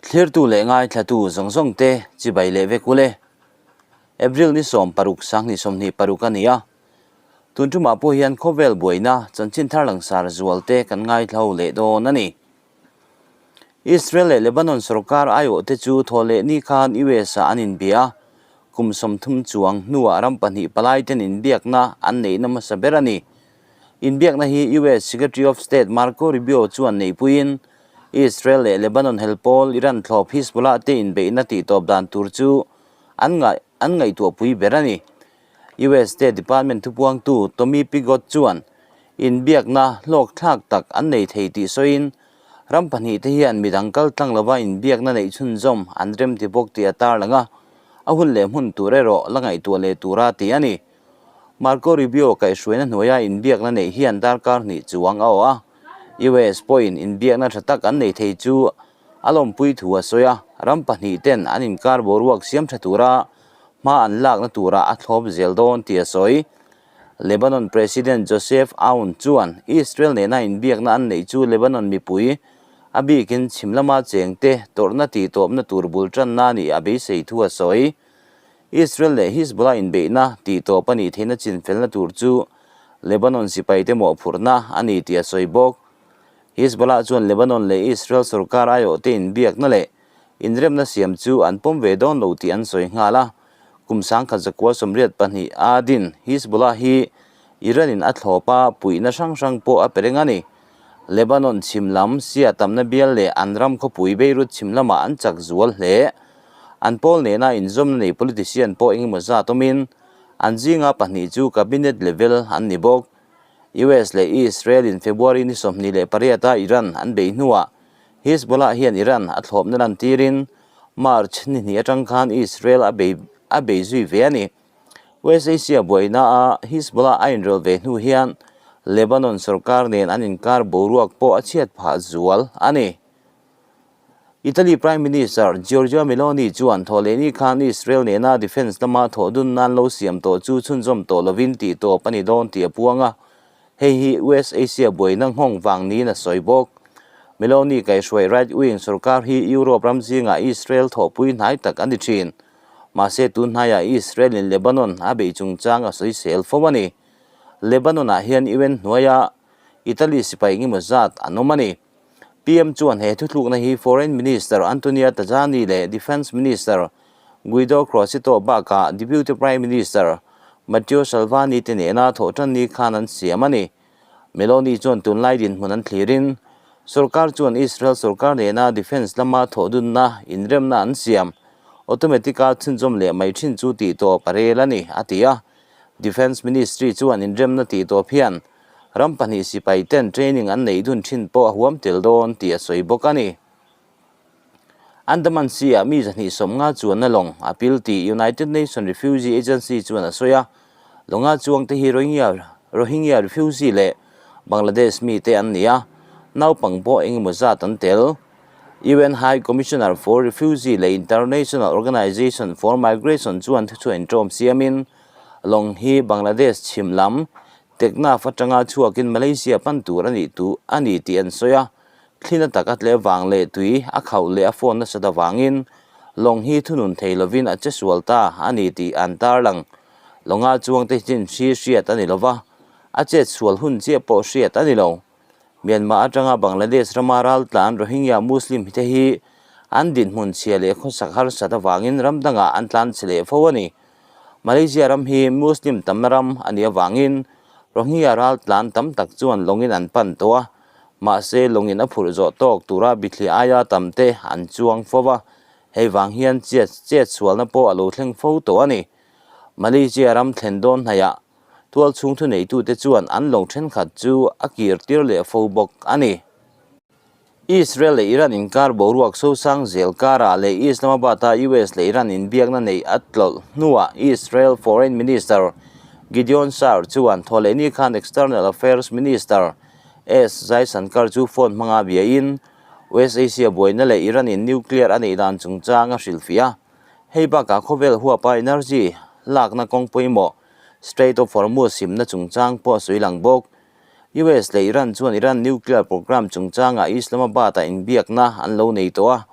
Thlirtu leh ngaithlatu zawng zawng te chibai leh vek ule. April ni 16 2026 a ni a. Tun tumah pawh hian khawvel buaina chanchin thar langsar zual te kan ngaithla leh dawn a ni. Israel leh Lebanon sorkar aiawh te chu thaw leh ni khan US ah an inbia a, kum 30 chuang hnuah ram pahnih palai ten inbiakna an neihna hmasa ber a ni. Inbiakna hi US Secretary of State Marco Rubio chuan neihpuiin Israel leh Lebanon hel pawl Iran thlawp Hizbollah te inbeihna tihtawp dan tur chu an ngaih an ngaihtuahpui ber a ni. US State Department thupuangtu Tommy Pigott chuan inbiakna hlawkthlak tak an nei thei tih sawiin ram pahnih te hian midang kal tlang lova inbiakna neih chhunzawm an rem ti bawk tih a tarlang a, a hun leh hmun tur erawh la ngaihtuah leh tura ti a ni. Marco Rubio kaihhruaina hnuaia inbiakna neih hian darkar hnih chuang a awh a, US pawhin inbiakna tha tak an nei thei chu a lawmpui thu a sawi a, ram pahnih ten an inkar boruak siam tha tura hma an lakna turah a thlawp zel dawn tih a sawi. Lebanon President Joseph Aoun chuan Israel nena inbiakna an neih chu Lebanon mipui a bikin chhim lama chengte tawrhna tihtawpna tur bul tanna a nih a beisei thu a sawi. Israel leh Hizbollah inbeihna tihtawp a nih theihna chinfelna tur chu Lebanon sipaite mawhphurhna a ni tih a sawi bawk. Hizbollah chuan Lebanon leh Israel sorkar aiawhte inbiakna leh inremna siam chu an pawm ve dawn lo tih an sawi nghal a. Kum 1982 a din Hizbollah hi Iran in a thlawp a, puihna hrang hrang pawh a pe reng a ni. Lebanon chhim lam Shia tamna bial leh an ram khawpui Beirut chhim lamah an chak zual hle. An pawl nena inzawmna nei politician pawh engemaw zat awmin an zinga pahnih chu cabinet level an ni bawk. US leh Israel in February ni 28 a Iran an beih hnuah Hizbollah hian Iran a thlawpna lantirin March ni hnih atang khan Israel a bei a bei zui ve a ni. West Asia buaina a Hizbollah a inrel ve hnu hian Lebanon sorkar nen an inkar boruak pawh a chhiat phah zual a ni. Italy Prime Minister Giorgia Meloni chuan thawhlehni khan Israel nena defence lama thawh dun nan lo siam tawh chu chhunzawm tawh lovin tih tawp a ni dawn tih a puang a. Hei hi West Asia buaina nghawng vang niin a sawi bawk. Meloni kaihhruai right wing sorkar hi Europe ram zingah Israel thawhpui hnai tak a ni thin. Mahse tun hnaiah Israel in Lebanon a beih chungchang a sawisel fo a ni. Lebanon ah hian UN hnuaia Italy sipai engemaw zat an awm a ni. PM chuan he thuthlukna hi Foreign Minister Antonio Tajani leh Defence Minister Guido Crosetto bakah Deputy Prime Minister Matteo Salvani te nena thawhtanni khan an siam a ni. Meloni chuan tunlai dinhmun an thlirin sorkar chuan Israel sorkar nena defence lama thawhdunna inremna an siam automatic-a chhunzawm leh mai thin chu tih tawp a rel a ni, a ti a. Defence Ministry chuan inremna tih tawp hian ram pahnih sipai ten training an neih dun thin pawh a huam tel dawn tih a sawi bawk a ni. Andaman Sea-ah mi 250 chuanna lawng a pil tih United Nations Refugee Agency chuan a sawi a, lawnga chuangte hi Rohingya Rohingya refugee leh Bangladesh mite an ni a, naupang pawh engemaw zat an tel. UN High Commissioner for Refugee leh International Organization for Migration chuan thuchhuah inṭawm siamin lawng hi Bangladesh chhim lam Teknaf atanga chhuakin Malaysia pan tur a nih tu a ni tih an sawi a, thlina tak a tle vang leh tui a khauh leh a phone nasat avangin lawng hi thunun thei lovin a che sual ta a ni tih an tarlang. Lawnga chuangte chin hri hriat a ni lova, a chet sual hun chiah pawh hriat a ni lo. Myanmar atanga Bangladesh rama raltlan Rohingya Muslim te hi an dinhmun chhia leh khawsak harsat avangin ram dangah an tlan chhe leh fo a ni. Malaysia ram hi Muslim tamna ram a nih avangin Rohingya raltlan tam tak chuan lawngin an pan tawh a, mahse lawngin a phurh zawh tawk tura bithliah aia tam te an chuang fo va, hei vang hian chiat chet sualna pawh a lo thleng fo tawh a ni. Malaysia ram thlen dawn hnaihah tual chhung thuneitute chuan an lawng thenkhat chu a kir tir leh fo bawk a ni. Israel leh Iran inkar boruak sosang zel karah leh Islamabad-a US leh Iran inbiakna neih a tlawlh hnuah Israel Foreign Minister Gideon Saar chuan thawhlehni khan External Affairs Minister S Jaishankar chu phone hmanga biain West Asia buaina leh Iran-in nuclear a neih dan chungchang a hrilhfiah a. Hei bakah khawvel huapa energy lakna kawng pawimawh Strait of Hormuz himna chungchang pawh a sawi lang bawk. US leh Iran chuan Iran nuclear program chungchangah Islamabad-ah inbiakna an lo nei tawh a.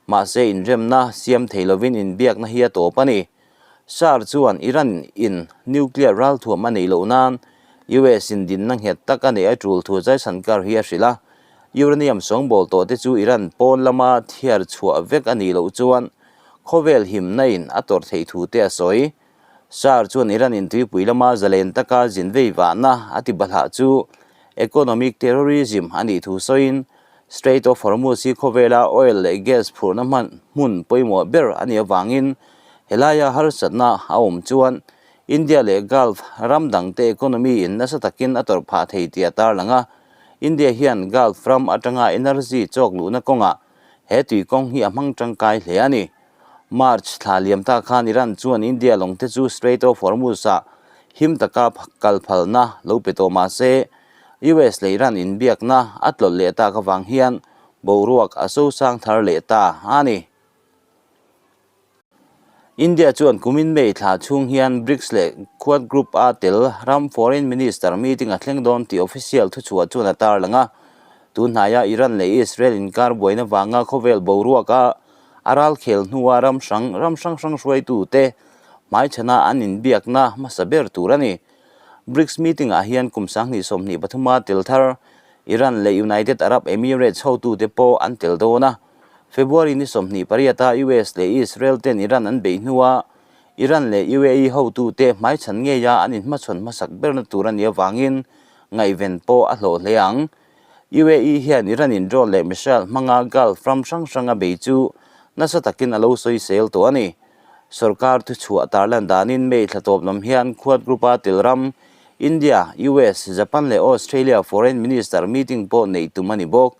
Mahse inremna siam thei lovin inbiakna hi a tawp a ni. Sar chuan Iran in nuclear ralthuam a neih loh nan US in dinna nghet tak a neih a tul thu Jaishankar hi a hrilh a. Uranium sawngbawl tawh te chu Iran pawn lama thiar chhuah vek a nih loh chuan khawvel himna in a tawrh theih thu te a sawi. Sar chuan Iran in tuipui lama zalen taka zin vei vahna a ti balhah chu economic terrorism a nih thu sawiin Strait of Hormuz hi khawvela oil leh gas phurhna hman hmun pawimawh ber a nih avangin helaia harsatna a awm chuan India leh Gulf ram dangte economy in nasa takin a tawrh phah thei tih a tarlang a. India hian Gulf ram atanga energy chawk luhna kawngah he tui kawng hi a hmang tangkai hle a ni. March thla liam ta khan Iran chuan India lawngte chu Strait of Hormuz-ah him taka kal phalna lo pe tawh mah se, US leh Iran inbiakna a tlawlh leh tak avang hian boruak a sosang thar leh ta a ni. India chuan kumin May thla chhung hian BRICS leh Quad Group-a tel ram Foreign Minister meeting a thleng dawn tih official thuchhuah chuan a tarlang a. Tun hnaia Iran leh Israel inkar buaina vanga khawvel boruaka A ralkhel hnua ram hrang ram hrang hrang hruaitute hmaichhana an inbiakna hmasa ber tur a ni. BRICS meeting ah hian kum 2023 a tel thar Iran leh United Arab Emirates hotute pawh an tel dawn a. February ni 28 a US leh Israel ten Iran an beih hnua Iran leh UAE hotute hmaichhan ngeia an inhmachhawn hmasak berna tur a nih avangin ngaihven pawh a hlawh hle ang. UAE hian Iran in drone leh missile hmanga Gulf ram hrang hranga bei chu nasa takin a lo sawisel tawh a ni. Sorkar thuchhuah tarlan danin May thla tawp lam hian Quad Group-a tel ram India, US, Japan leh Australia Foreign Minister meeting pawh neih tum a ni bawk.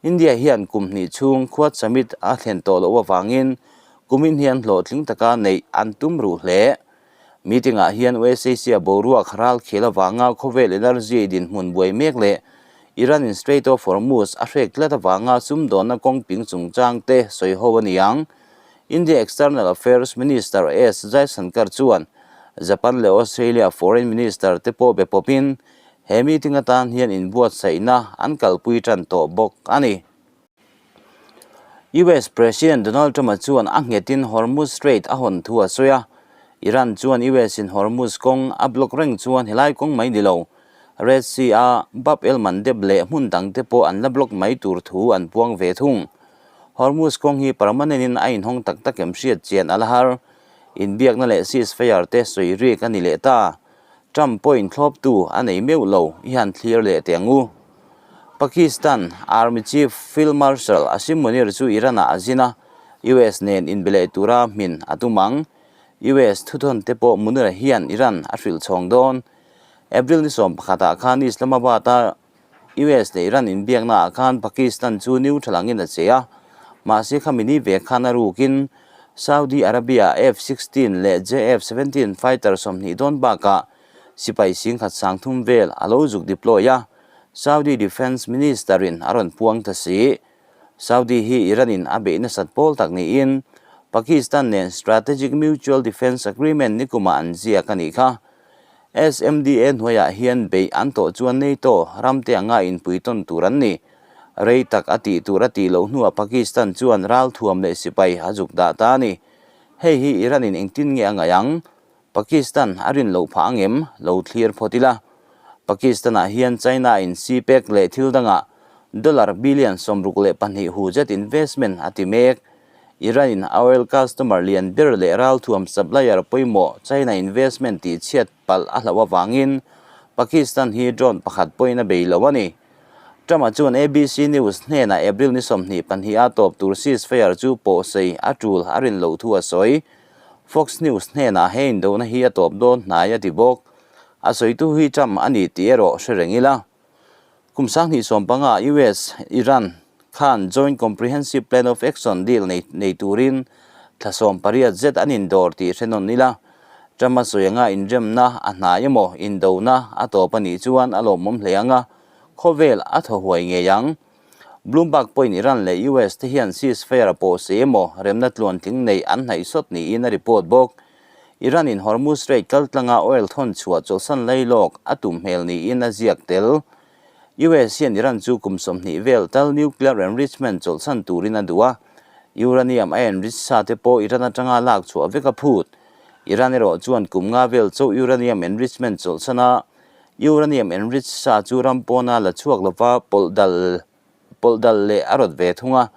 India hian kum hnih chhung Quad Summit a thlen tawh loh avangin kumin hian hlawhtling taka neih an tum ruh hle. Meeting ah hian West Asia boruak ralkhel avanga khawvel energy dinhmun buai mek leh Iran in Strait of Hormuz a hrek tlat avanga sumdawnna kawngping chungchang te sawi ho a ni ang. India External Affairs Minister S Jaishankar chuan Japan leh Australia Foreign Minister te pawh be pawpin he meeting atan hian inbuatsaihna an kalpui tan tawh bawk a ni. US President Donald Trump-a chuan a nghetin Hormuz Strait a hawn thu a sawi a. Iran chuan US-in Hormuz kawng a block reng chuan helai kawng mai ni lo, Red Sea-a Bab el-Mandeb leh hmun dangte pawh an la block mai tur thu an puang ve thung. Hormuz kawng hi permanent-in a inhawng tak tak em hriat chian a la har. Inbiakna leh ceasefire te sawi rik a ni leh ta. Trump pawhin thlawptu a nei meuh lo i han thlir leh teh ang u. Pakistan Army Chief Field Marshal Asim Munir chu Iran-ah a zin a, US nen inbe leh tura hmin a tum ang. US thuthawn te pawh Munir hian Iran a hrilh chhawng dawn. April ni 11 ah khan Islamabad-a US leh Iran inbiakna ah khan Pakistan chu neutral angin a che a, mahse khami ni ve khan a rukin Saudi Arabia F-16 leh JF-17 fighter 20 dawn bakah sipai singkhat sangthum vel a lo zuk deploy a. Saudi Defence Minister-in a rawn puang ta si. Saudi hi Iran-in a beih nasat pawl tak niin Pakistan nen Strategic Mutual Defence Agreement nikumah an ziak a nih kha. SMDA hnuaiah hian beih an tawh chuan NATO ramte anga inpui tawn tur an ni. Rei tak a tih tur a tih loh hnuah Pakistan chuan ralthuam leh sipai a zuk dah ta a ni. Hei hi Iran-in engtin nge a ngaih ang? Pakistan a rin loh phah angem? Lo thlir phawt ila. Pakistan-ah hian China-in CPEC leh thil dangah dollar billion 62 hu zet investment a ti mek. Iran-in a oil customer lian ber leh ralthuam supplier pawimawh China investment tih chhiat palh a hlauh avangin Pakistan hi drone pakhat pawhin a bei lo a ni. Trump-a chuan ABC News hnenah April ni 22 a tawp tur ceasefire chu pawhsei a tul a rin loh thu a sawi. Fox News hnenah he indona hi a tawp dawn hnai a ti bawk. A sawitu hi Trump a ni tih erawh hre reng ila. Kum 2015 US, Iran khan Joint Comprehensive Plan of Action deal nei nei turin thla 18 zet an indawr tih hre nawn ila. Trump a sawi anga inremna a hnai emaw indona a tawp a nih chuan a lawmawm hle ang a, khawvel a thaw huai ngei ang. Bloomberg pawhin Iran leh US te hian ceasefire a pawh se emaw remna tluantling neih an hnaih sawt niin a report bawk. Iran in Hormuz Strait kaltlanga oil thawn chhuah chawlhsan lailawk a tum hmel niin a ziak tel. US hian Iran chu kum 20 vel tal nuclear enrichment chawlhsan turin a duh a. Uranium a enrich sa te pawh Iran atanga lak chhuah vek a phut. Iran erawh chuan kum nga vel chauh uranium enrichment chawlhsan a, uranium enrich sa chu ram pawna la chhuak lova pawlh dal pawlh dal leh a rawt ve thung a,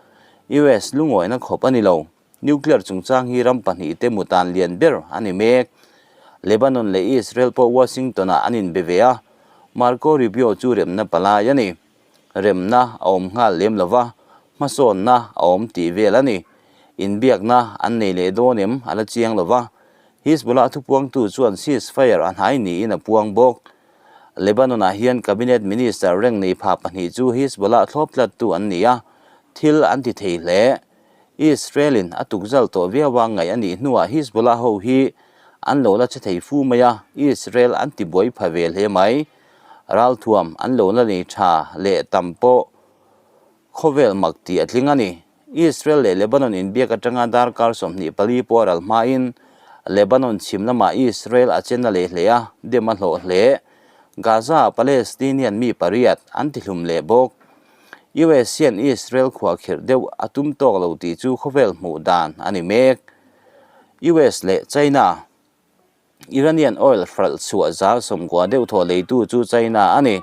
US lungawihna khawp a ni lo. Nuclear chungchang hi ram pahnihte mutan lian ber a ni mek. Lebanon leh Israel pawh Washington-ah an inbe ve a, Marco Rubio chu remna palai a ni. Remna a awm nghal lem lo va, hmasawnna a awm tih vel a ni. Inbiakna an nei leh dawn em a la chiang lo va, Hizbollah thupuangtu chuan ceasefire a hnai niin a puang bawk. Lebanon-ah hian cabinet minister reng nei pha pahnih chu Hizbollah thlawp tlattu an ni a, thil an ti thei hle. Israel-in a tukzal tawh viau a ngaih a nih hnuah Hizbollah ho hi an lo la che thei fu mai a, Israel an ti buai pha ve hle mai. Ralthuam an lo la nei tha leh tam pawh khawvel mak tih a tling a ni. Israel leh Lebanon inbiak atanga darkar 24 pawh a ral hmain Lebanon chhim lamah Israel a chen a leh hle a, dem a hlawh hle. Gaza-ah Palestinian mi pariat an tihlum leh bawk. US hian Israel khuahkhirh deuh a tum tawk lo tih chu khawvel hmuh dan a ni mek. US leh China. Iranian oil hralh chhuah zal sawmkua deuh thaw leitu chu China a ni.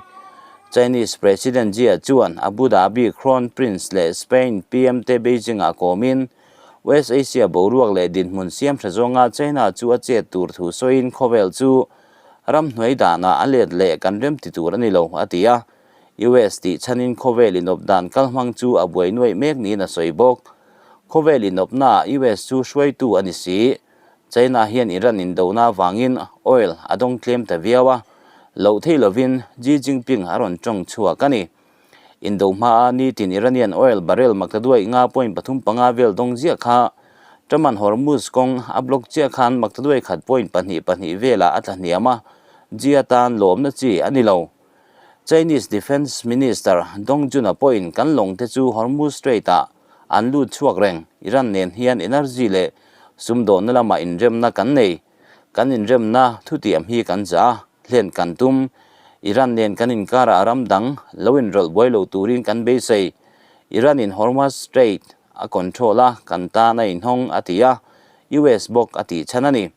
Chinese President Xi chuan Abu Dhabi Crown Prince leh Spain PM te Beijing-ah kawmin West Asia boruak leh dinhmun siam hre zawnga China chu a chet tur thu sawiin khawvel chu ramhnuai danah a let leh kan remti tur a ni lo, a ti a. US tih chhanin khawvel inawp dan kalhmang chu a buai nuaih mek niin a sawi bawk. Khawvel inawpnaah US chu hruaitu a ni si. China hian Iran indona avangin oil a dawng tlem ta viau a, loh theih lovin Xi Jinping a rawn tawng chhuak a ni. Indo hmaa nitin Iranian oil barrel maktaduai nga point pathum panga vel dawng ziah kha Truman Hormuz kawng a block chiah khan maktaduai khat point pahnih pahnih velah a tla hniam a, Xi atan lawmna chi a ni lo. Chinese Defence Minister Dong Jun-a pawhin kan lawng te chu Hormuz Strait-ah an lut chhuak reng. Iran nen hian energy leh sumdawnna lamah inremna kan nei. Kan inremna thutiam hi kan za a, hlen kan tum. Iran nen kan inkarah ram dang lo inrawlh buai lo turin kan beisei. Iran-in Hormuz Strait a control a, kan tan a inhawng, a ti a, US bawk a tih chhan a ni.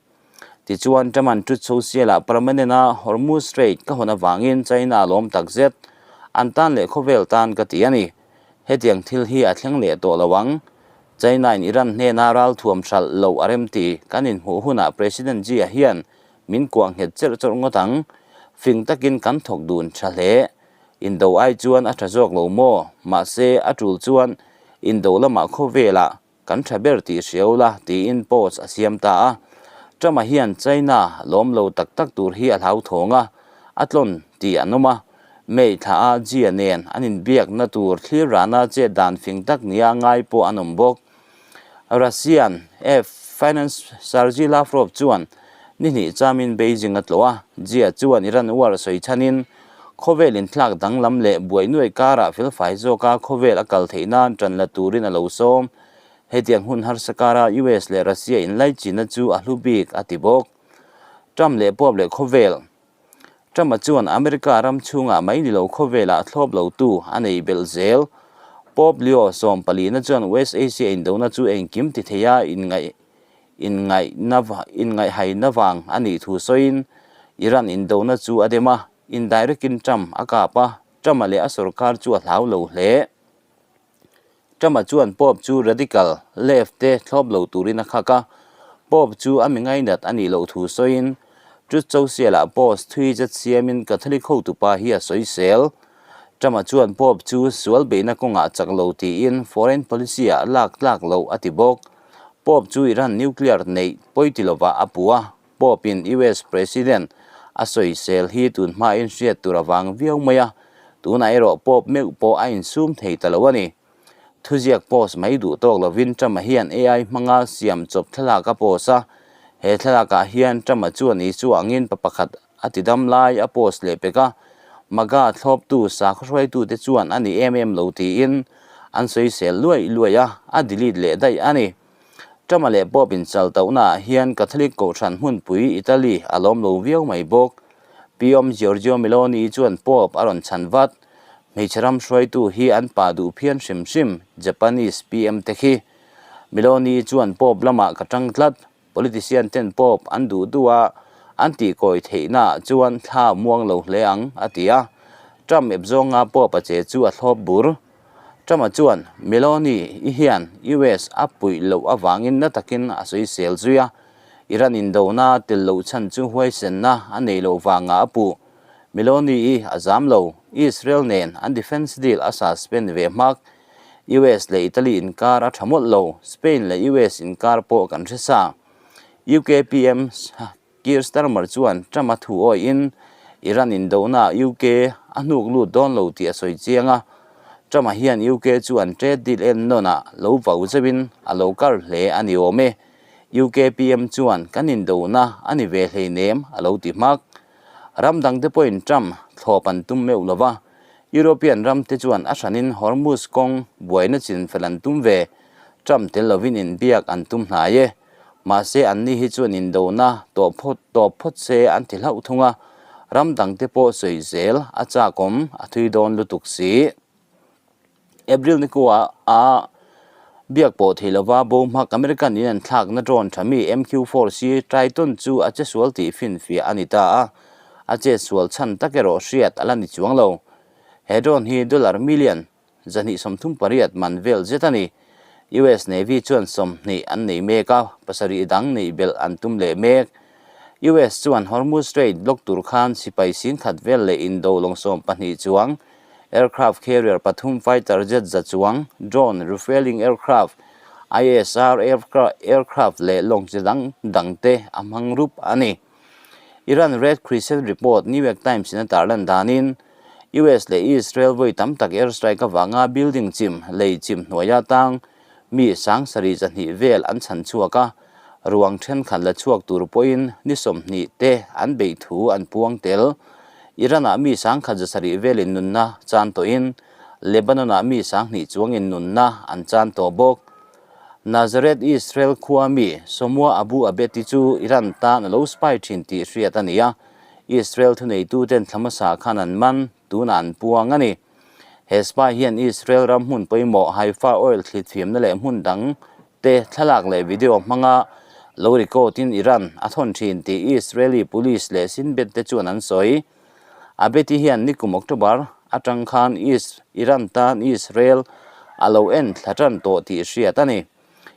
Tichuan, Truman Truth Social-ah permanent-a Hormuz Strait ka hawn avangin China a lawm takzet. An tan leh khawvel tan ka ti a ni. Hetiang thil hi a thleng leh tawh lo ang. China-in Iran hnena ralthuam hralh loh a remti. Kan inhmuh hunah President Xi-a hian min kuah nghet cherh chawrh ngawt ang. Fing takin kan thawk dun tha hle. Indo ai chuan a tha zawk lo maw? Mahse, a tul chuan indo lamah khawvelah Kan tha ber tih hriau la, tiin post a siam ta a. Trump-a hian China lawm lo tak tak tur hi a hlauthawng a, a tlawn tih an awm a. May thla a Xi-a nen an inbiakna tur thlir rana chet dan fing tak nia ngai pawh an awm bawk. Russian F Finance Sergei Lavrov chuan ni hnih chamin Beijing a tlawh a, Xi-a chuan Iran war sawi chhanin khawvel inthlak danglam leh buai nuai karah felfai zawka khawvel a kal theih nan tan la turin a lo sawm. Hetiang hun harsa kara US leh Russia inlaichinna chu a hlu bik a ti bawk. Trump leh Pope leh khawvel Trump-a chuan America ram chhungah mai ni lo khawvelah thlawp lotu a nei belh zel. Pope Leo sawmpalina chuan West Asia indona chu engkim ti theia inngaih inngaihna inngaihhaina vang a nih thu sawiin Iran indona chu a dem a, indirect-in Trump a kap a, Trump-a leh a sorkar chu a hlau lo hle. Trump-a chuan Pope chu radical left te thlawp lo turin a khak a, Pope chu a mi ngainat a nih loh thu sawiin Truth Social-ah post thui zet siamin Catholic hotupa hi a sawisel. Trump-a chuan Pope chu sual beihna kawngah chak lo tiin foreign policy-ah lak tlak loh a ti bawk. Pope chu Iran nuclear neih pawi ti lovah a puh a, Pope-in US President a sawisel hi tun hmain hriat tur avang viau mai a, tunah erawh Pope meuh pawh a insum thei ta lo a ni. Thuziak post mai duh tawk lovin Trump-a hian AI hmanga siam chawp thlalak a post a, he thlalakah hian Trump-a chuan Isua angin pa pakhat a ti dam lai a post leh pek a, MAGA thlawptu sakhaw hruaitute chuan a ni em em lo tiin an sawisel luai luai a, a delete leh daih a ni. Trump-a leh Pope inchal tohnaah hian Catholic kohhran hmunpui Italy a lawm lo viau mai bawk. Piom Giorgio Meloni chuan Pope a rawn chhan vat. Hmeichhe ram hruaitu hi an pa duh phian hrim hrim, Japanese PM te khi. Meloni chuan Pope lamah ka tang tlat, politician ten Pope an duh duh a, an tihkawi theihnaah chuan thla muang lo hle ang, a ti a. Trump ep zawnga Pope a che chu a thlawp bur. Trump-a chuan Meloni i hian US a puih loh avangin na takin a sawisel zui a, Iran indona tel loh chhan chu huaisenna a nei loh vangah a puh. Meloni i a zam lo, Israel nen an defence deal a suspend ve hmak. US leh Italy inkar a tha mawlh lo, Spain leh US inkar pawh kan hre sa. UK PM Keir Starmer chuan Trump-a thu awihin Iran indona UK a hnuk lut dawn lo tih a sawi chiang a. Trump-a hian UK chu an trade deal en nawnah lo vau zeuhin a lo kar hle a ni awm e. UK PM chuan kan indona a ni ve hleinem a lo ti hmak. Ram dangte pawhin Trump thlawp an tum meuh lo va, European ramte chuan a hranin Hormuz kawng buaina chinfel an tum ve. Trump tel lovin inbiak an tum hnai e. Mahse anni hi chuan indona tawh phawt tawp phawt se an ti hlauh thung a, ram dangte pawh sawi zel a chakawm a thui dawn lutuk si. April ni kuah a biak pawh thei lova bo hmak American in an thlakna drone tha mi MQ-4C Triton chu a che sual tih finfiah a ni ta a, a che sual chhan tak erawh hriat a la ni chuang lo. He drone hi dollar million 238 man vel zet a ni. US Navy chuan 20 an nei mek a, pasarih dang neih belh an tum leh mek. US chuan Hormuz Strait block tur khan sipai singkhat vel leh indo lawng 12 chuang, aircraft carrier pathum fighter jet za chuang, drone, refueling aircraft, ISR aircraft leh lawng chi dang dangte a hmang rup a ni. Iran Red Crescent report New York Times in a tarlan danin, US leh Israel vawi tam tak airstrike avanga building chim, lei chim hnuaia tang mi sangsarih 200 vel an chhan chhuak a, ruang thenkhat la chhuak tur pawhin ni 20 te an beih thu an puang tel. Iran-ah mi 1,700 velin nunna chan tawhin, Lebanon-ah mi 2,000 chuangin nunna an chan tawh bawk. Nazareth, Israel khua mi Somua Abu Abed-i chu Iran tan a lo spy thin tih hriat a ni a, Israel thuneituten thla hmasa khan an man, tunah an puang a ni. He spy hian Israel ram hmun pawimawh Haifa oil thlitfiamna leh hmun dang te thlalak leh video hmanga lo record in Iran a thawn thin tih Israeli police leh Shin Bet te chuan an sawi. Abed-i hian nikum October atang khan Iran tan Israel a lo en thla tan tawh tih hriat a ni.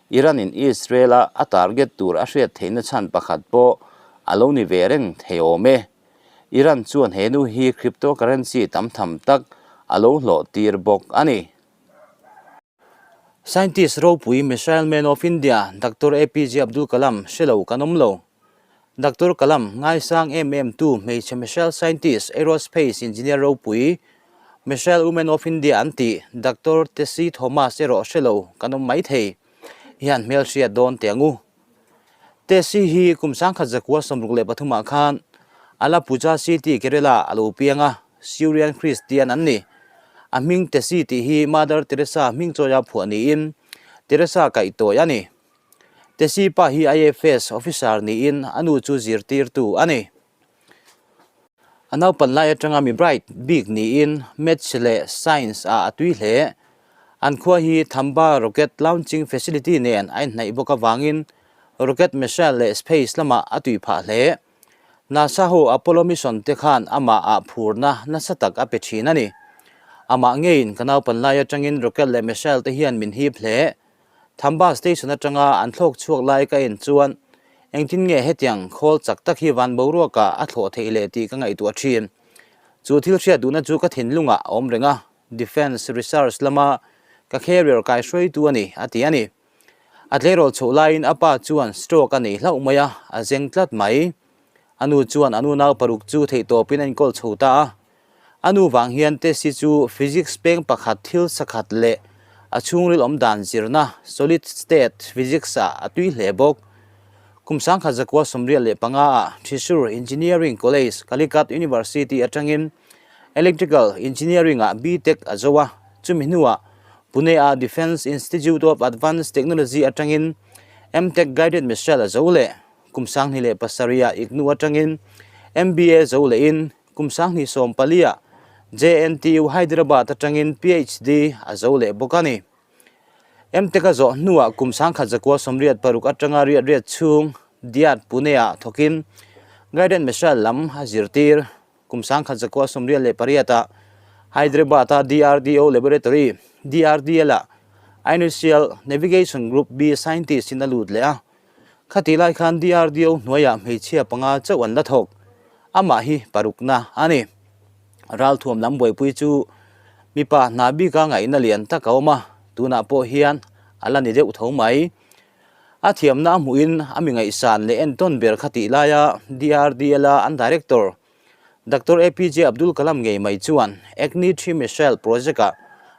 Iran-in Israel-a a target tur a hriat theihna chhan pakhat pawh a lo ni ve reng thei awm e. Iran chuan he nu hi cryptocurrency tam tham tak a lo hlawh tir bawk a ni. Scientist ropui Missile Man of India Doctor APJ Abdul Kalam hre lo kan awm lo. Doctor Kalam ngaisang em em tu hmeichhe missile scientist, aerospace engineer ropui, Missile Woman of India an tih Doctor Tessy Thomas erawh hre lo kan awm mai thei. I han hmelhriat dawn teh ang u. Tessy hi kum 1963 ah khan Alappuzha City, Kerala a lo piang a. Syrian Christian an ni. A hming Tessy tih hi Mother Teresa hming chawia phuah niin Teresa kaihtawi a ni. Tessy pa hi IFS officer niin a nu chu zirtirtu a ni. A naupan lai atanga mi bright bik niin Maths leh Science ah a tui hle. An khua hi Thamba Rocket Launching Facility nen a inhnaih bawk avangin rocket missile leh space lamah a tui phah hle. NASA ho Apollo mission te khan amah ah phurna nasa tak a pe thin a ni. Amah ngeiin ka naupan lai atangin rocket leh missile te hian min hip hle. Thamba station atanga an thlawk chhuak lai ka en chuan engtin nge hetiang khawl chak tak hi van boruakah a thlawh theih leh tih ka ngaihtuah thin. Chu thil hriat duhna chu ka thinlungah a awm reng a, Defence Research lama ka career kaihruaitu a ni, a ti a ni. A tleirawl chhoh laiin a pa chuan stroke a nei hlauh mai a, a zeng tlat mai. A nu chuan a nu nau paruk chu theihtawpin a inkawl chho ta a. A nu vang hian Tessie chu physics peng pakhat thil sakhat leh a chhungril awm dan zirna, solid state physics ah a tui hle bawk. Kum 1995 ah Thrissur Engineering College, Calicut University atangin Electrical Engineering ah B-Tech a zo a, chumi hnuah Pune-a Defence Institute of Advanced Technology atangin M-Tech Guided Missile a zo leh. Kum 2007 ah IGNOU atangin MBA zo lehin kum 2014 ah JNTU Hyderabad atangin PhD a zo leh bawk a ni. MTech a zawh hnuah kum 1986 atanga riat riat chhung DIAT Pune-ah thawkin Guided Missile lam a zirtir. Kum 1988 ah Hyderabad-a DRDO Laboratory, DRDL, ah Inertial Navigation Group B scientist in a lut leh a. Khatih lai khan DRDO hnuaiah hmeichhia panga chauh an la thawk. Amah hi parukna a ni. Ralthuam lam buaipui chu mipa hna bika ngaihna lian tak a awm a, tunah pawh hian a la ni deuh tho mai. A thiamna a hmuhin a mi ngaihsan leh entawn ber kha tih laia DRDL-a an Director Doctor APJ Abdul Kalam ngei mai chuan Agni Three Missile Project-ah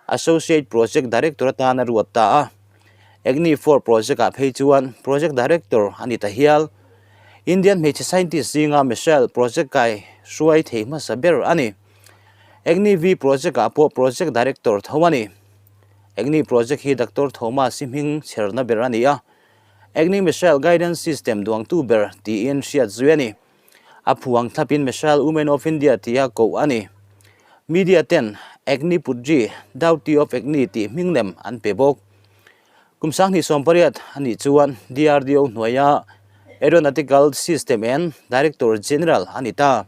Associate Project Director atan a ruat ta a. Agni 4 Project-ah phei chuan Project Director a ni ta hial. Indian hmeichhe scientist zinga missile project kai hruai thei hmasa ber a ni. Agni V Project-ah pawh Project Director tho a ni. Agni Project hi Doctor Thomas-i hming chherna ber a ni a, Agni Missile Guidance System duangtu ber tiin hriat zui a ni. A phuang thlapin Missile Women of India tia koh a ni. Media ten Agni Putri, Daughter of Agni tih hming lem an pe bawk. Kum 2018 a nih chuan DRDO hnuaia Aeronautical System and Director General a ni ta.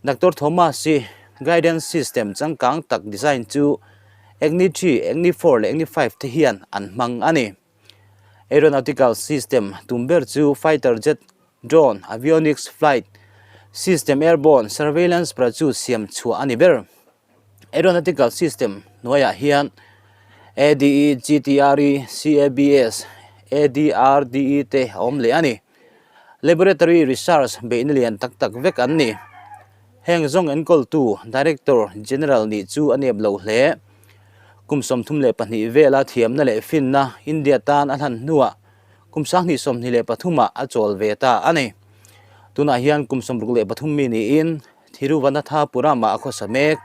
Doctor Thomas hi Guidance System changkang tak design chu Agni 3, Agni 4 leh Agni 5 te hian an hmang a ni. Aeronautical System tum ber chu fighter jet, drone, avionics, flight system, airborne surveillance parachute siam chhuah a ni ber. Aeronautical System hnuaiah hian ADE, GTRE, CABS, ADRDE te a awm leh a ni. Laboratory Research beihna lian tak tak vek an ni. Heng zawng enkawltu Director General nih chu a nep lo hle. Kum 32 vela thiamna leh finna India tan a hlan hnuah kum 2023 ah a chawl ve ta a ni. Tunah hian kum 63 mi niin Thiruvananthapuram-ah a khawsa mek.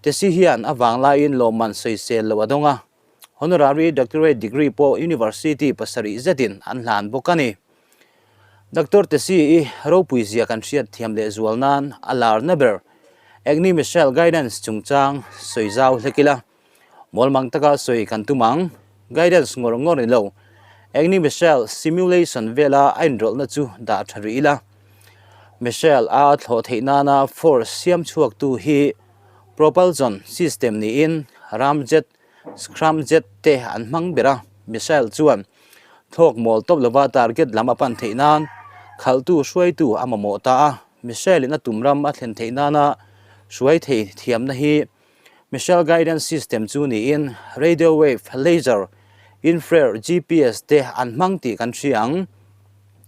Tesi hian a vanglaiin lawmman sawisel loh a dawng a, Honorary Doctorate degree pawh University pasarih zetin an hlan bawk a ni. Doctor Tesi i ropui zia kan hriat thiam leh zual nan a larna ber Agni Missile Guidance chungchang sawi zau hlek ila. Mawlmang taka sawi kan tum ang. Guidance ngawr ngawr ni lo. Agni Missile simulation vela a inrawlhna chu dah tha rih ila. Missile a thlawh theih nana force siam chhuaktu hi propulsion system niin ramjet, scramjet te an hmang ber a. Missile chuan thlawk mawl tawp lova target lam a pan theih nan khalhtu hruaitu a mamawh ta a. Missile in a tum ram a thlen theih nana hruai thei thiamna hi Missile guidance system chu niin radio wave, laser, infrared, GPS te an hmang tih kan hria ang.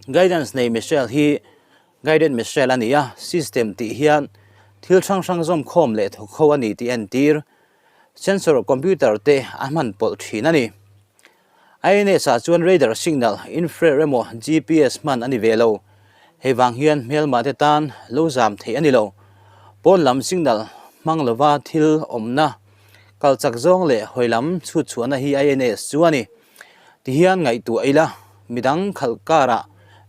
Guidance nei missile hi guided missile a ni a, system tih hian thil hrang hrang zawm khawm leh thawk ho a ni tih entir. Sensor computer te a hman pawlh thin a ni. INS ah chuan radar signal, infrared emaw GPS hman a ni ve lo. Hei vang hian hmelmah te tan lo zam theih a ni lo. Pawn lam signal hmang lova thil awmna, kal chak zawng leh hawi lam chhut chhuahna hi INS chu a ni. Tihian ngaihtuah ila, midang khalh karah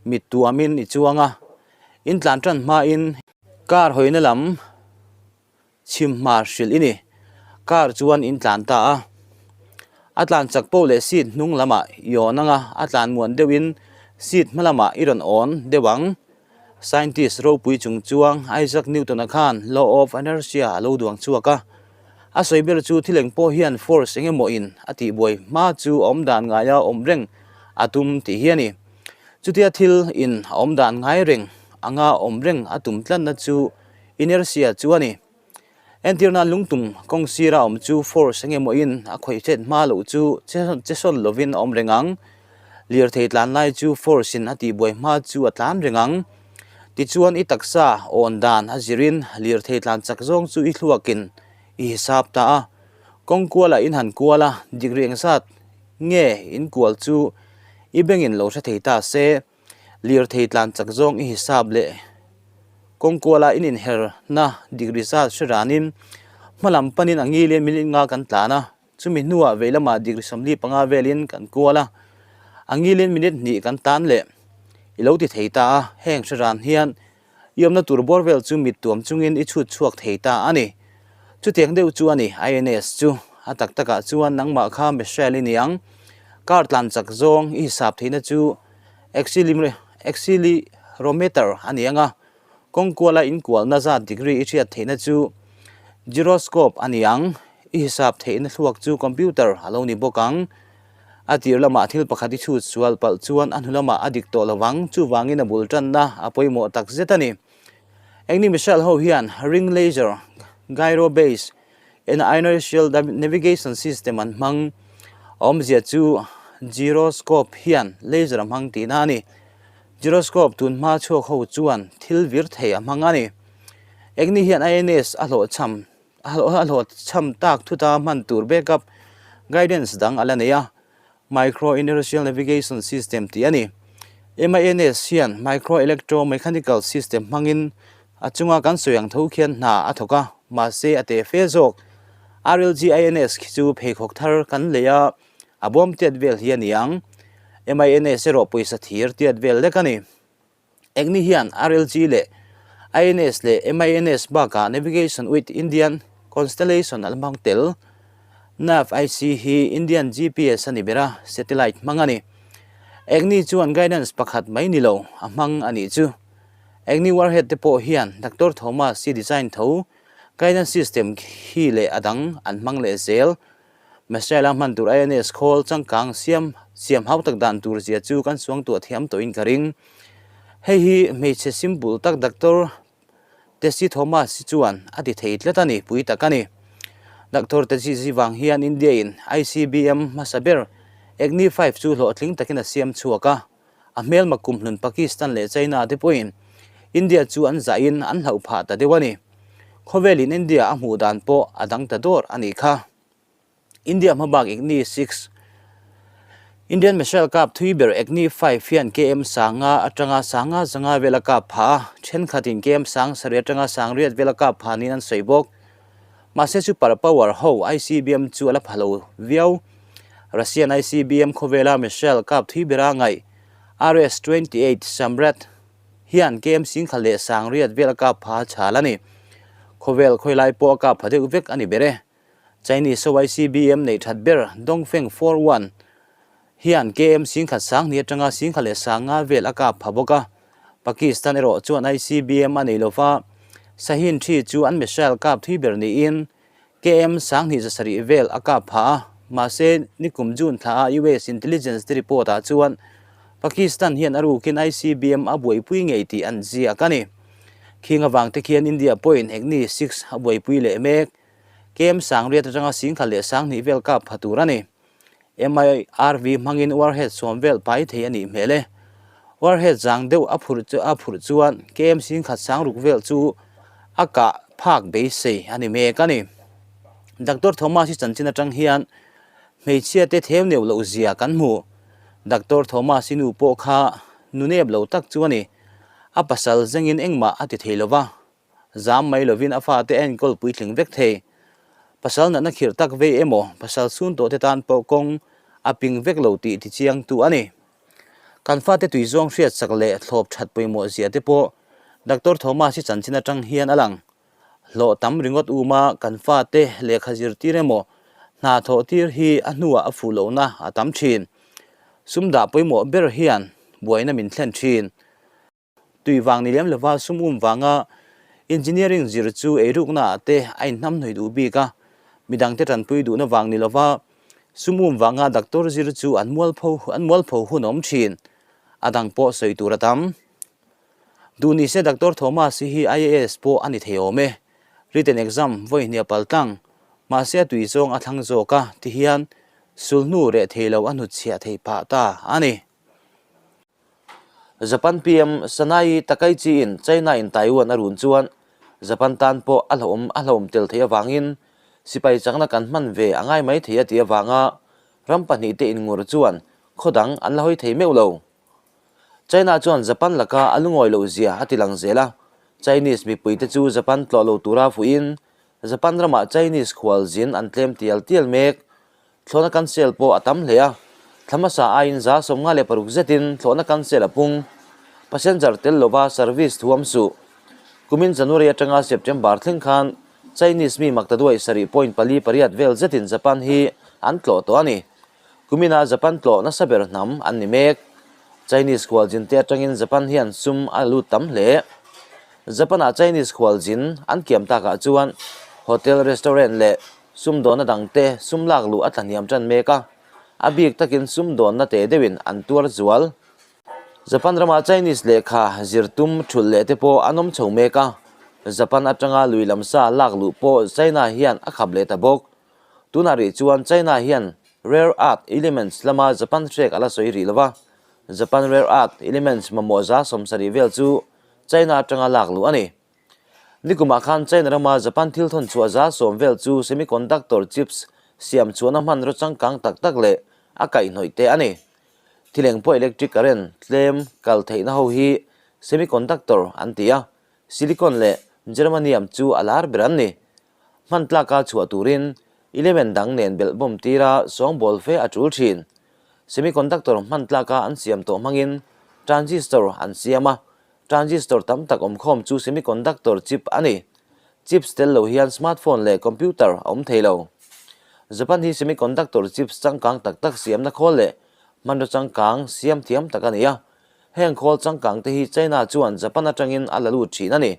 mit tuamin i chuang a, in tlan tan hmain car hawina lam, Chhim hma hrilh i ni. Car chuan in tlan ta a. A tlan chak poh leh seat hnung lamah i awn ang a, a tlan muan deuhin seat hma lamah i rawn awn deuh ang. Scientist ropui chung chuang Isaac Newton-a khan Law of Inertia a lo duang chhuak a. A sawi ber chu thil eng pawh hian force eng emaw in a tihbuai hma chu a awm dan ngaia awm reng a tum tih hi a ni. Chutia thil in a awm dan ngai reng anga awm reng a tum tlatna chu Inertia chu a ni. Entirna lungtum kawng sira awm chu force eng emaw in a khawih hret hma loh chu che sawn lovin a awm reng ang. Lirthei tlan lai chu force in a tihbuai hma chu a tlan reng ang. Tichuan i taksa awn dan a zirin lirthei tlan chak zawng chu i thluakin i hisap ta a. Kawng kualah in han kual a, degree engzat nge in kual chu i bengin lo hre thei ta se. Lirthei tlan chak zawng i hisap leh kawngkuala in inherna degree zat hre ranin hmalam panin a ngilin minute nga kan tlan a, chumi hnuah vei lamah degree 45 velin kan kual a, a ngilin minute hnih kan tan leh i lo ti thei ta a, heng hre ran hian i awmna tur bawr vel chu mit tuam chungin i chhut chhuak thei ta a ni. Chutiang deuh chu a ni INS chu, a tak takah chuan nangmah kha Michelle i ni ang. Car tlan chak zawng i hisap theihna chu accelerometer a ni ang a, kawng kuala inkualna zat degree i hriat theihna chu gyroscope a ni ang. I hisap theihna thluak chu computer a lo ni bawk ang. A tir lamah thil pakhat i chhut sual palh chuan a hnu lamah a dik tawh lo vang, chuvangin a bul tanna a pawimawh tak zet a ni. Engni missile ho hian ring laser, gyro base, and inertial navigation system an hmang. A awmzia chu gyroscope hian laser a hmang tihna a ni. Gyroscope tun hma chhuak ho chuan thil vir thei a hmang a ni. Engni hian INS a hlawhchham A hlawhchham tak thuta hman tur backup guidance dang a la nei a, Micro Inertial Navigation System tih a ni. MINS hian Micro Electro Mechanical System hmangin a chunga kan sawi ang tho khian hna a thawk a, mahse a teh fe zawk. RLGINS khi chu pheikhawk thar kan lei a, a bawm tiat vel hi a ni ang. MINS erawh pawisa thir tiat vel lek a ni. Engni hian RLG leh INS leh MINS bakah Navigation with Indian Constellation an hmang tel. NavIC hi Indian GPS a ni ber a, satellite hmang a ni. Agni chuan guidance pakhat mai ni lo a hmang a nih chu. Agni warhead te pawh hian Doctor Thomas hi design tho guidance system hi leh a dang an hmang leh zel. Messiah hman tur INS khawl changkang siam siam hau tak dan tur zia chu kan suangtuah thiam tawhin ka ring. Hei hi hmeichhe simple tak Doctor Tessy Thomas hi chuan a ti thei tlat a ni, pui tak a ni. Doctor Tessy zi vang hian India in ICBM hmasa ber Agni-5 chu hlawhtling takin a siam chhuak a, a hmelma kumhlun Pakistan leh China te pawhin India chu an zahin an hlauh phah ta deuh a ni. Khawvelin India a hmuh dan pawh a dang ta dawr a nih kha. India hmabak Agni 6 Indian Missile kap thui ber Agni 5 hian KM sanga atanga sanga zanga vela kap pha a, thenkhatin KM sang sarih atanga sang riat vela kap pha niin an sawi bawk. Mahse super power ho ICBM chu a la pha lo viau. Russian ICBM khawvela missile kap thui bera ngaih RS-28 Samrat hian KM Singkha leh Sangriat vel a kap pha chhal a ni. Khawvel khawilai pawh a kap pha deuh vek a ni ber e. Chinese ho ICBM neih that ber Dongfeng 41 hian KM Singkha Sanghni atanga Singkha leh Sanga vel a kap pha bawk a. Pakistan erawh chuan ICBM a nei lova, Shahin thi chu an missile kap thui ber niin KM 20 zasarih vel a kap phah a, mahse nikum June thla a US intelligence te report ah chuan Pakistan hian a rukin ICBM a buaipui ngei tih an ziak a ni. Khing avang te khian India pawhin Agni 6 a buaipui leh mek. KM 10,000 atanga 10,000 leh 20,000 vel kap pha tur a ni. MIRV hmangin warhead sawm vel pai thei a nih hmel e. Warhead zang deuh a phurh a phurh chuan KM 10,000 sangruk vel chu a kah phak beisei a ni mek a ni. Doctor Thomas hi chanchin atang hian hmeichhia te theu neuh loh zia kan hmu. Doctor Thomas hi nu pawh kha nu nep lo tak chu a ni. A pasal zengin engmah a ti thei lo va. Zam mai lovin a fate a enkawl puitling vek thei. Pasal natna khirh tak vei emaw, pasal chhun tawh te tan pawh kawng a ping vek lo tih tichiangtu a ni. Kan fate tui zawng hriatsak leh thlawp that pawimawh zia te pawh Doctor Thomas hi chanchin atang hian a lang. Hlawh tam ringawt uma kan fate lehkha zirtir emaw, hna thawh tir hi a hnuah a fuh lohna a tam thin. Sum dah pawimawh ber hian buaina min thlen thin. Tui vang ni lem lova sum um vanga engineering zir chu eirukna ah te a inhnamhnawih duh bik a, midangte tanpui duhna vang ni lova sum um vanga doctor zir chu an mualpho an mualpho hun awm thin. A dang pawh sawi tur a tam. Duh ni se Doctor Thomas hi IAS pawh a ni thei awm e. Written exam vawi hniah pal tlang, mahse a tui zawng a thlang zawk a, tihian sulhnu reh thei lo a hnutchhiah theih phah ta a ni. Japan PM Sanae Takaichi in China in Taiwan a run chuan Japan tan pawh a hlauhawm a hlauhawm tel theih avangin sipai chakna kan hman ve a ngai mai thei a tih avanga ram pahnihte inngur chuan khaw dang an la hawi thei meuh lo. China chuan Japan laka a lungawi loh zia a ti lang zel a, Chinese mipuite chu Japan tlawh lo tura fuihin Japan ramah Chinese khualzin an tlem tial tial mek. Thlawhna cancel pawh a tam hle a, thla hmasa aiin 56 zetin thlawhna cancel a pung. Passenger tel lova service thuam suh. Kumin January atanga September thleng khan Chinese mi maktaduai sarih point pali pariat vel zetin Japan hi an tlawh tawh a ni. Kumina Japan tlawh nasa ber hnam an ni mek. Chinese khualzin te atangin Japan hian sum a la lut tam hle. Japan-ah Chinese khualzin an kiam takah chuan hotel, restaurant leh sumdawnna dangte sum lak luh a tlahniam tan mek a, a bik takin sumdawnna teh deuhin an tuar zual. Japan rama Chinese lehkha zir tum thulh leh te pawh an awm chho mek a, Japan atanga lui lam sa lak luh pawh China hian a khap leh ta bawk. Tunah rih chuan China hian rare earth elements lama Japan hrek a la sawi rih lo va, Japan rare earth elements mamawh 70% vel chu China atanga lak luh a ni. Nikumah khan China rama Japan thil thawn chhuah 10% vel chu semiconductor chips siam chhuahna hmanraw changkang tak tak leh a kaihhnawih te a ni. Thileng pawh electric current tlem kal theihna ho hi semiconductor an ti a, silicon leh germanium chu a lar ber an ni. Hman tlaka chhuah turin element dang nen belh bawm tira sawngbawl fe a tul thin. Semiconductor hman tlaka an siam tawh hmangin transistor an siam a, transistor tam tak awmkhawm chu semiconductor chip a ni. Chips tel lo hian smartphone leh computer a awm thei lo. Japan hi semiconductor chips changkang tak tak siamna khawl leh hmanraw changkang siam thiam tak a ni a. Heng khawl changkang te hi China chuan Japan atangin a la lut thin a ni.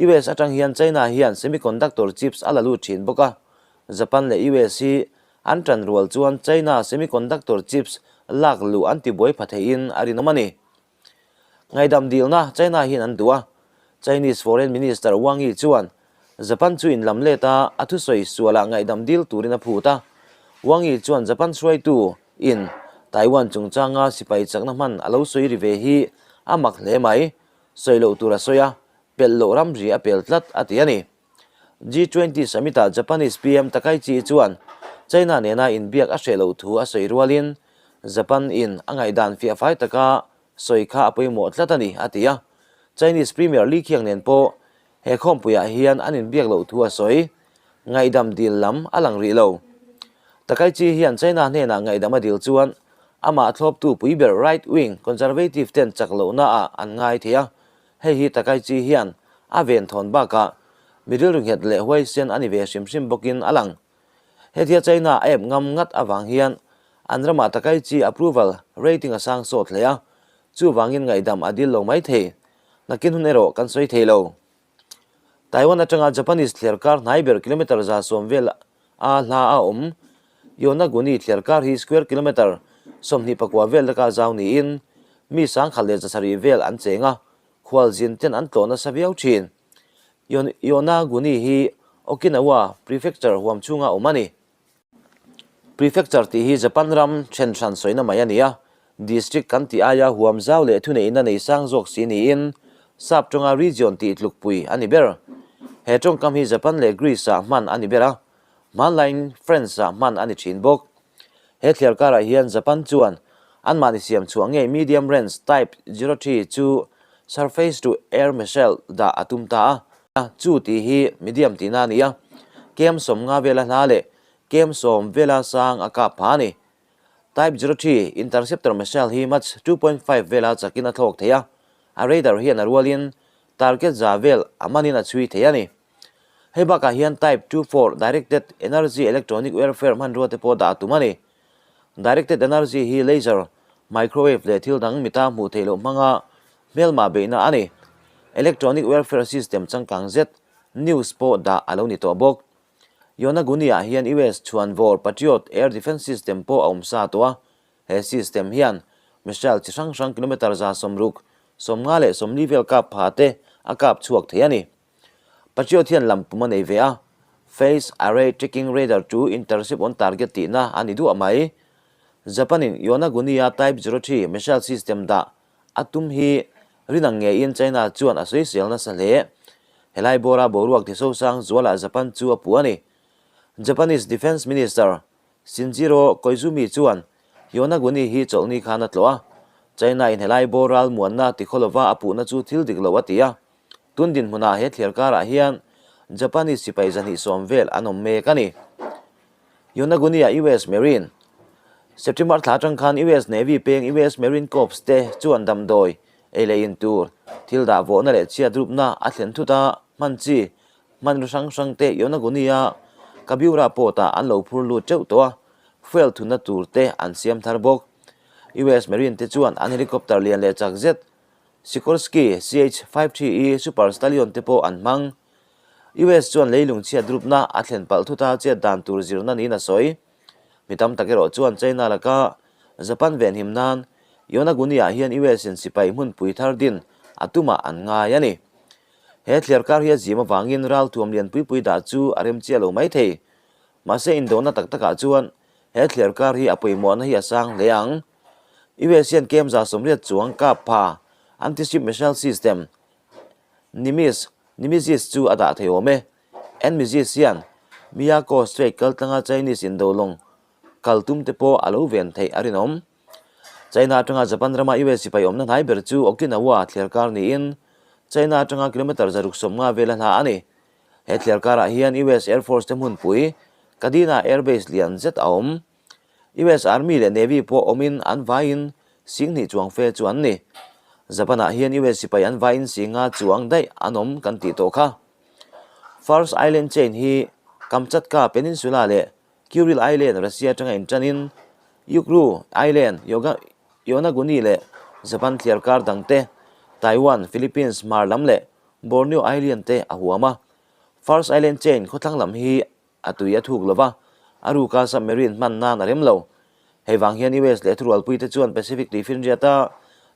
US atang hian China hian semiconductor chips a la lut thin bawk a. Japan leh US hi an tan rual chuan China semiconductor chips lak luh an tibuai pha theihin a rinawm a ni. Ngaihdam dilna China hian an duh a, Chinese Foreign Minister Wang Yi chuan Japan chu inlam let a, a thusawi sualah ngaihdam dil turin a phut a. Wang Yi chuan Japan hruaitu in Taiwan chungchanga sipai chakna hman a lo sawi ri ve hi a mak hle mai, sawi loh tur a sawi a, pelh loh ramri a pel tlat a ti a ni. G20 summit-ah Japanese PM Takaichi chuan China nena inbiak a hreh loh thu a sawi rualin Japan in a ngaihdan fiahfai taka sawi kha a pawimawh tlat a ni, a ti a. Chinese Premier Li Qiang nen pawh he khawmpuiah hian an inbiak loh thu a sawi. Ngaihdam dil lam a lang rih lo. Takaichi hian China hnenah ngaihdam a dil chuan amah thlawptu pui ber right-wing conservative ten chak lohnaah an ngai thei a. Hei hi Takaichi hian a ven thawn bakah mi rilru nghet leh huaisen a ni ve hrim hrim bawkin a lang. Hetia China a ep ngam ngat avang hian an ramah Takaichi approval rating a sang sawt hle a, chuvangin ngaihdam a dil lo mai thei. Nakin hun erawh kan sawi thei lo. Taiwan atanga Japanese thliarkar hnai ber kilometre 110 vel a hla a awm. Yonaguni thliarkar hi square kilometre 24 vel laka zau niin mi 1700 vel an cheng a, khualzin ten an tlawh nasa viau thin. Yonaguni hi Okinawa Prefecture huam chhunga awm a ni. Prefecture tih hi Japan ram then hran sawina mai a ni a, district kan tih aia huam zau leh thuneihna nei sang zawk si niin sap tawnga region tih tlukpui a ni ber. He tawngkam hi Japan leh Greece-ah hman a ni ber a, hmanlaiin French-ah hman a ni thin bawk. He thliar karah hian Japan chuan anmahni siam chhuah ngei medium range Type 03 chu surface to air missile dah a tum ta a. A, chu tih hi medium tihna a ni a, kem 50 vela hla leh kem 10 vela sang a kap pha a ni. Type 03 interceptor missile hi Mach 2.5 vela chakin a thlawk thei a, a radar hian a rualin target za vel a manin a chhui thei a ni. Hei bakah hian Type 24 directed energy electronic warfare hmanrua te pawh dah a tum a ni. Directed energy hi laser, microwave leh thil dang mita hmuh theih loh hmanga Hmelmah beihna a ni. Electronic warfare system changkang zet news pawh dah a lo ni tawh bawk. Yonaguni-ah hian US chhuanvawr Patriot air defence system pawh a awm sa tawh a. He system hian missile chi hrang hrang kilometre 60, 50 leh 40 vel kap pha te a kap chhuak thei a ni. Patriot hian lam pum a nei ve a, Phase Array Tracking Radar to Intercept on Target tihna a ni duah mai. Japan-in Yonaguni-a Type 03 missile system dah A tum hi rinang ngeiin China chuan a sawisel nasa hle. Helai bawra boruak tisosang zualah Japan chu a puh a ni. Japanese Defence Minister Shinjiro Koizumi chuan Yonaguni hi chawlhni khan a tlawh a, China in helai bawr ral muanna tikhaw lova a puhna chu thil dik lo a ti a. Tun dinhmunah he thliar karah hian Japanese sipai 210 vel an awm mek a ni. Yonaguni-a US Marine September thla atang khan US Navy peng US Marine Corps te chuan damdawi ei leh in tur thil dah vawhna leh chhiat rupna a thlen thut a, hman chi hmanraw hrang hrang te Yonaguni-a Kabiura port-ah an lo phur lut teuh tawh a. Fuel thunna tur te an siam thar bawk. US Marine te chuan an helicopter lian leh chak zet Sikorsky CH-53E Super Stallion te pawh an hmang. US chuan leilung chhiat rupna a thlen palh thuta chet dan tur zirna niin a sawi. Mi tam tak erawh chuan China laka Japan venhim nan Yonaguni-ah hian US in sipai hmunpui thar din a tumah an ngai a ni. He thliarkar hi a zim avangin ralthuam lian pui pui dah chu a rem chiah lo mai thei. Mahse indona tak takah chuan he thliarkar hi a pawimawhna hi a sang hle ang. US hian kem 180 chuang kap pha anti-ship missile system Nimitz, Nimitz chu a dah thei awm e. Nmizis hian Miyako Strait kaltlanga Chinese indo lawng kal tum te pawh a lo ven theih a rinawm. China atanga Japan rama US sipai awmna hnai ber chu Okinawa thliarkar niin China atanga kilometre 150 vela hla a ni. He thliarkarah hian US Air Force te hmunpui Kadena Air Base lian zet a awm. US Army leh Navy pawh awmin an vaiin 2000 chuang fe chu an ni. Japan-ah hian US sipai an vaiin 50 chuang daih an awm kan tih tawh kha. First Island Chain hi Kamchatka Peninsula leh Kuril Island, Russia atanga inṭanin Yukru Island, Yonaguni leh Japan thliarkar dangte, Taiwan, Philippines, hmar lam leh Borneo Island te a huam a. First Island Chain khawthlang lam hi a tui a thuk lo va, a ruka submarine hman nan a rem lo. Hei vang hian US leh thurualpui te chuan Pacific tuifinriata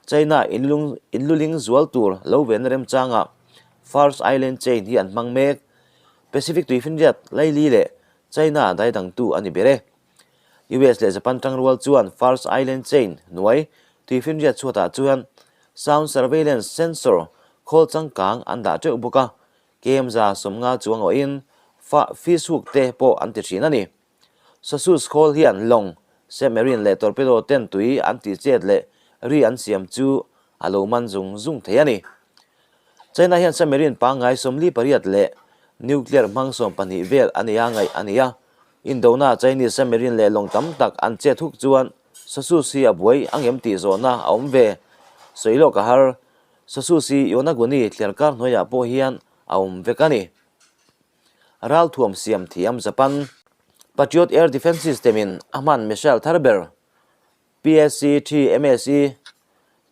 China inluling zual tur lo venna remchangah First Island Chain hi an hmang mek. Pacific tuifinriat laili leh China daidangtu a ni ber e. US leh Japan tangrual chuan First Island Chain hnuai tuifinriat chhuatah chuan sound surveillance sensor khawl changkang an dah teuh bawk a, Kem 150 chuang awhin fa fish hook te pawh an ti thin a ni. Sosus khawl hian lawng, submarine leh torpedo ten tui an tih chet leh ri an siam chu a lo man zung zung thei a ni. China hian submarine pangngai 48 leh nuclear hmang 12 vel a nia ngaih a ni a. Indona Chinese submarine leh lawng tam tak an chet huk chuan Sosus hi a buai angem tih zawhna a awm ve. Sawi lawk a har. Sosus hi Yonaguni thliarkar hnuaiah pawh hian a awm vek a ni. Ralthuam siam thiam Japan Patriot Air Defence System in a hman missile thar ber PSC-3 MSE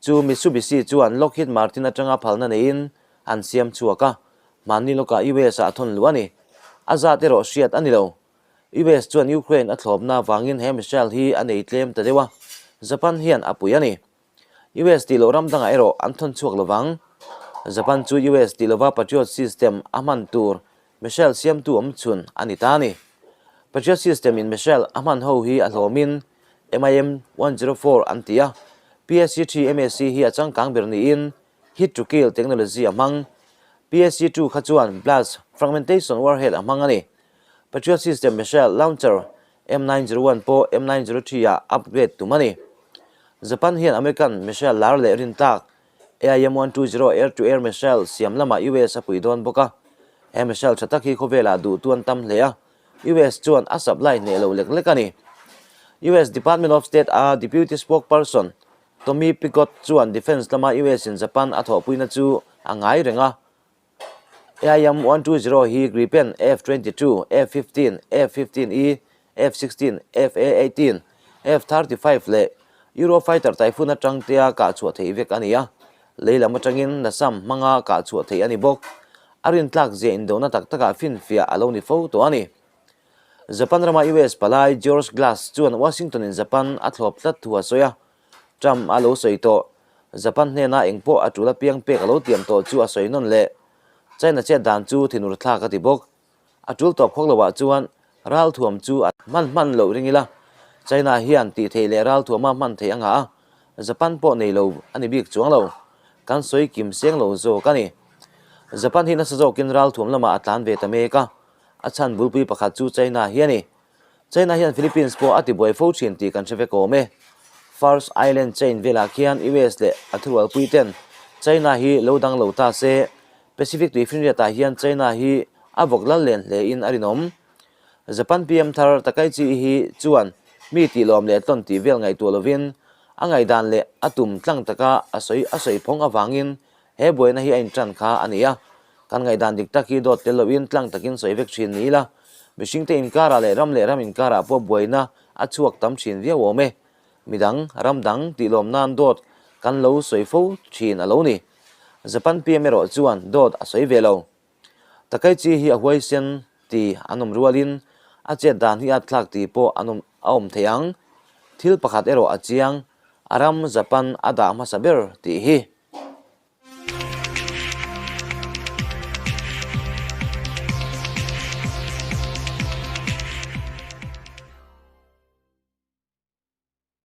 chu Mitsubishi chuan Lockheed Martin atanga phalna neiin an siam chhuak a, hmanni lawkah US ah a thawn luh a ni. A zat erawh hriat a ni lo. US chuan Ukraine a thlawpna avangin he missile hi a nei tlem ta deuh a, Japan hian a pui a ni. US tih loh ram dangah erawh an thawn chhuak lovang. Japan chu US tih lova Patriot system a hman tur missile siamtu awm chhun a ni ta a ni. Patriot system in missile a hman ho hi a hlawmin MIM 104 an ti a, PSC-3 MAC hi a changkang ber niin hit to kill technology a hmang. PSC-2 kha chuan blast fragmentation warhead a hmang a ni. Patriot system missile launcher M901 pawh M903 ah upgrade tum a ni. Japan hian American missile lar leh rin tlak AIM-120 air-to-air missile siam lamah US a pui dawn bawk a. He missile tha tak hi khawvelah duhtu an tam hle a, US chuan a supply hneh lo lek lek a ni. US Department of State a Deputy Spokesperson Tommy Pigott chuan defence lama US in Japan a thawhpuina chu a ngai reng a, AIM 120 hi Gripen F-22, F-15, F-15E, F-16, F/A-18, F-35 leh Eurofighter Typhoon atang tea kah chhuah theih vek a ni a, lei lam atangin NASAM hmanga kah chhuah theih a ni bawk. A rintlak zia indona tak takah finfiah a lo ni fo tawh a ni. Japan rama US palai George Glass chuan Washington-in Japan a thlawp tlat thu a sawi a, Trump a lo sawi tawh. Japan hnena eng pawh a tul apiang pek a lo tiam tawh chu a sawi nawn leh. China chet dan chu thinur thlak a ti bawk. A tul tawp khawk loah chuan ralthuam chu a hman hman loh ring ila. China hian tih theih leh ralthuama hman theih a ngah a, Japan pawh nei lo a ni bik chuang lo. Kan sawi kim seng lo zawk a ni. Japan hi nasa zawkin ralthuam lamah a tlan ve ta mek a, a chhan bulpui pakhat chu China hi a ni. China hian Philippines pawh a tibuai fo thin tih kan hre vek awm e. First Island Chain velah khian US leh a thurualpui ten China hi lo dang lo ta se, Pacific tuifinriatah hian China hi a vawk lal len hle in a rinawm. Japan PM thar Takaichi hi chuan mi tih lawm leh tlawn tih vel ngaihtuah lovin a ngaihdan leh a tum tlang taka a sawi a sawi phawng avangin he buaina hi a intan kha a ni a. Kan ngaihdan dik tak hi dawt tel loin tlang takin sawi vek thin ni ila, mihringte inkarah leh ram leh ram inkarah pawh buaina a chhuak tam thin viau awm e. Midang, ram dang tih lawm nan dawt kan lo sawi fo thin a lo ni. Japan PM erawh chuan dawt a sawi ve lo. Takaichi hi a huaisen ti an awm rualin a chet dan hi a thlak tih pawh an awm a awm thei ang. Thil pakhat erawh a chiang, a ram Japan a dah hmasa ber tih hi.